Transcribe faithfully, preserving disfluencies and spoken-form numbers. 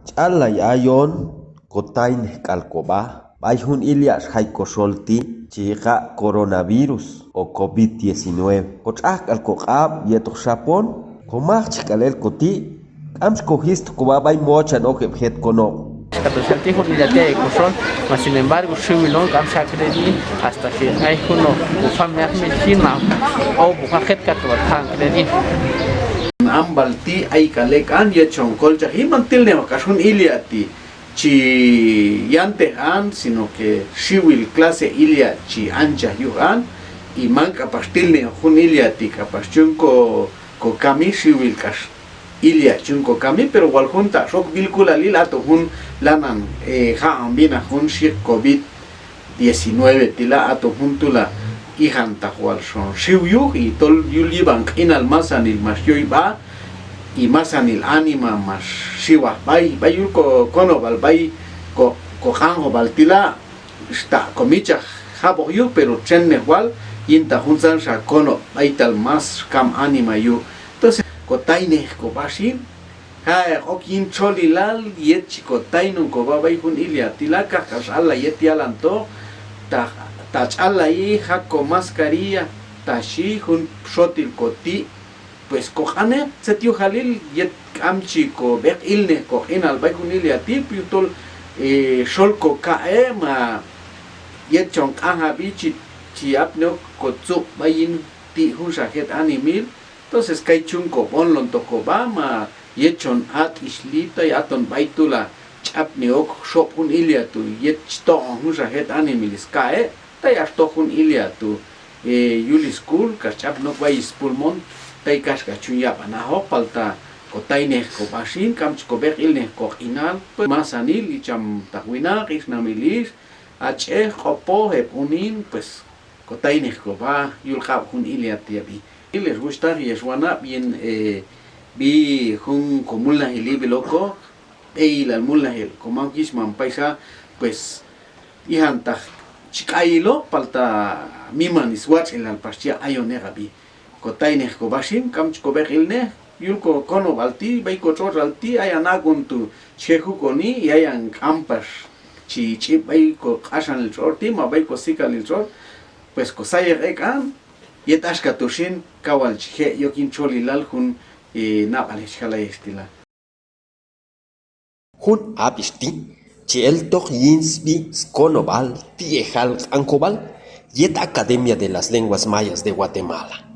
Ch'allay ayon kotaynej k'al kob'a b'ay jun ilya' xjay koxol ti' chi yiqa' coronavirus o covid diecinueve. Kotx'aj k'al koq'ab' yetoq xapon, komajchej k'al el koti', k'am chi kojistok kob'a b'ay mochan ok heb' jet konob'. Kato xal ti' jun ilya' ti' ay koxol, mas sin embargo xiwil on k'am xa k'al ti', hasta que ay junoq kofamiaj mi xin ma ob'oq aj jet kato wal jan k'al ti'. Amb'al ti' ay k'al ek' an yet chon kolchaji, man tilnejoq k'ax jun ilya' ti' chi yantej an, sino que xiwil clase ilya' chi anchaj yuj an, y man k'apax tilnejoq jun ilya' ti' k'apax chun ko, kokami, xiwil k'ax ilya' chun kokami, pero wal jun ta' xok b'ilk'ulalil aton jun lanan, eh, jaq'on b'inaj jun xhi covid diecinueve ti' la, aton jun tu' la ijantaq wal xon xiw yuj, y tol yul yib'an q'inal masanil max yoy b'a, y masanil anima max xiwaj b'ay, b'ay yul ko, konob'al b'ay ko, koq'anjob'al ti' la, xta' komitx'chaj jab'oq yuj, pero txennej wal yintaq juntzanxa konob' b'aytal mas kam anima yuj. Entonces kotaynej kob'a xin, ja'eq ok yin txolilal yet chi kotaynon kob'a b'ay jun ilya' ti' la, kaq k'ax allay yet yalantoq, ta, ta ch'allayi jaq' komascarilla, ta xhi jun xotil koti', pues koq'anej tzet yujalil yet k'am chi kob'eq ilnej koq'inal b'ay jun ilya' ti', yujtol, eh, xol kokaq'e' ma yet chon q'anjab'i chi, chi apni ok kotzub' b'ay yin ti' junxa jet animahil. Entonces kay chun kob'onlontoq kob'a ma yet chon at'ixli, tay aton b'ay tu' la ch'apni ok xob' jun ilya' tu' yet chi toq'on junxa jet animahil skaq'e', tay ax toj jun ilya' tu', eh, yul sk'ul, kax ch'apni ok b'ay spulmón, tay kaxk'a chun yab'an ajoq, palta kotaynej kob'a xin, k'am chi kob'eq ilnej koq'inal, pues masanil ichamtaq winaq, ixnamil ix, ach'ej, q'opoj, heb' unin, pues kotaynej kob'a yul q'ab' jun ilya' ti' yab'i. Hex wuxhtaq, hex wanab', yin, eh, b'i jun komulnajil ib'il okoq, b'eyilal mulnajil komam jichmam payxa, pues ijantaq chi k'ayiloq, palta miman swatx'ilal pax chi yaq' ayon ek'ab'i. Kotaynej kob'a xin, k'am chi kob'eq ilnej yul kokonob'al ti', b'ay kotx'otx'al ti', ayan ak'un tu' chi je' juk'oni, y ayan k'am pax chi ch'ib' b'ay koq'axanil tx'otx' ti' ma b'ay kosikanil tx'otx', pues kosayeq ek'an, yet axka tu' xin kaw wal chi je' yok yin txolilal jun, eh, nab'alej chi jal ayex ti' la. Jun ab'ix ti' chi eltoq yin sb'i skonob'al ti'ejal q'anjob'al yet Academia de las Lenguas Mayas de Guatemala.